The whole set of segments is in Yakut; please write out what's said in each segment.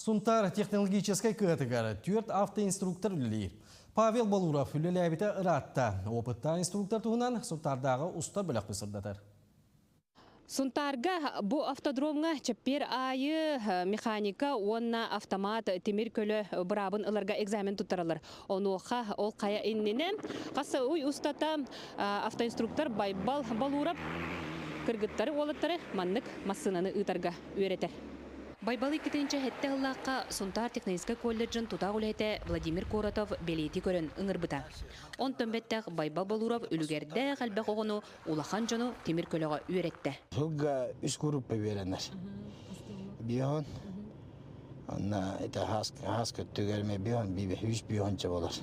Сунтаар технологическай кыһатыгар түөрт автоинструктор үлэлиир. Павел Балуров үлэлээбитэ ыраатта. Опыттаах инструктор туһунан Сунтаардааҕы устар бөлөхпүт сырдатар. Сунтаарга бу автодромҥа чэппиэр аайы механика уонна автомат тимир көлө быраабын ыларга экзамен туттараллар. Онуоха ол хайа иннинэ хас ый устата автоинструктор Байбал Балуров кыргыттары уолаттары маннык массыынаны ыытарга үөрэтэр. Байбал иккитинчи сэттэ сыллаахха Сунтаар техническай колледжын тутаах үлэһитэ Владимир Коротов бэлиэтии көрөн ыҥырбыта. Онтон бэттэх Байбал Болуров үлүгэрдээх элбэх оҕону, улахан дьону тимир көлөҕө үөрэттэ. Сылга үс группа үөрэнэр. Биоһун, онно ити хаас көттүгэр ме биоһун, үс биоһунча болар.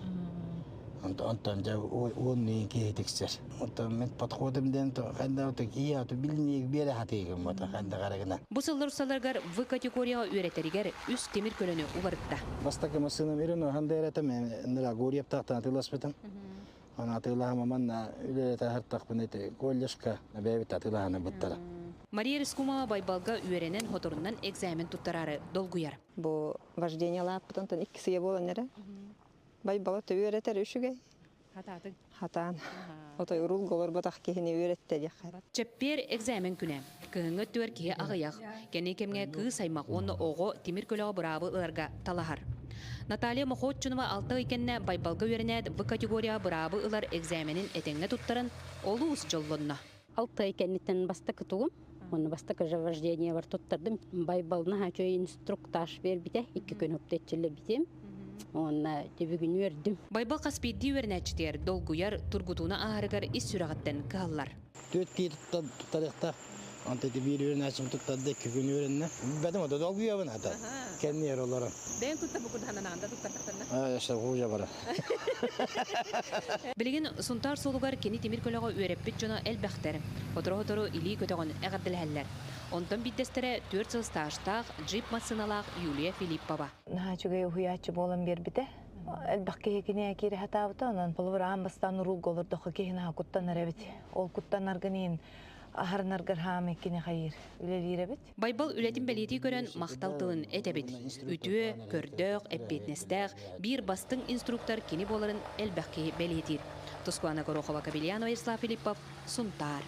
Онтон дьэ уон киһи тиксэр. Оттон мен подходым диэн ханна кии аты билиниик биэрэ хатыыгым вот ханна гарагына. Бу сыллар усталарыгар В категорияҕа үөрэтэригэр үс тимир көлөнү уларытта. Бастакы массыынам Ирина ханда эретем нра Гурьевтаахтан атыыласпытым. Аны атыылаһам манна үлэлэтэ хартахпын эти колледжка бэйэбит атыылаһаны буттара. Мария Рыскумова Байбалга үөрэнэн хоторунан экзамен туттараары долгуйар. Бу вождение лааппытын икки сыя буолан эрэ. Байбала үөрэтэр үчүгэй. Хатаатыҥ? Хатаан. Отой уруул олорботох киһини үөрэттэ диэххэ. Чэппиэр экзамен күнэ. Кыһыҥҥы өттүгэр киһи аҕыйах. Кэнники кэмҥэ кыыс аймах уонна оҕо тимир көлөҕө быраабы ыларга талаһар. Наталья Мохотчунова алта ый кэннэ Байбалга үөрэнээт В категорияҕа быраабы ылар экзаменин этэҥҥэ туттаран олус дьоллонно. Алта ый кэнниттэн бастакы тугум, уонна бастакы же вождениебар туттардым. Байбал наһаа үчүгэй инструктаж биэрбитэ, икки күн үктэтчилэбитим. Уонна бүгүн үөрдүм. Байбал хас биирдии үөрэнээччитигэр долгуйар, тургутууну ааһарыгар ис сүрэҕиттэн кыһаллар. Түөрт киһи туттарыахтаах. Онто ити биир үөрэнээччим туттарда, икки күн үөрэннэ. Бэтим ото долгуйабын ата. Кэнниэр олорон. Бэйэҥ тутта бу курдаһаннанаҕын туттартахтарына? Өссө хуже бара. Билигин Сунтаар суолугар кини тимир көлөҕө үөрэппит дьоно элбэхтэр. Сотору-сотору илии көтөҕөн эҕэрдэлэһэллэр. Онтон биирдэстэрэ түөрт сыл стажтаах джип массыыналаах Юлия Филиппова. Наһаа үчүгэй уһуйааччы буолан биэрбитэ. Элбэх киһи кинигэ киирэ сатаабыта, онон холобур аан бастаан уруулга олордоххо киһи наһаа куттанар эбит. Ол куттанаргын иһин аһарынаргар хаамый кини хайыыр үлэлиир эбит. Байбал үлэтин бэлиэтии көрөн махтал тылын этэбит. Үтүө, көрдөөх, эппиэтинэстээх, биир бастыҥ инструктор кини буоларын элбэх киһи бэлиэтиир. Тускуана Горохова, Кабельянова, Ярослав Филиппов, Сунтаар.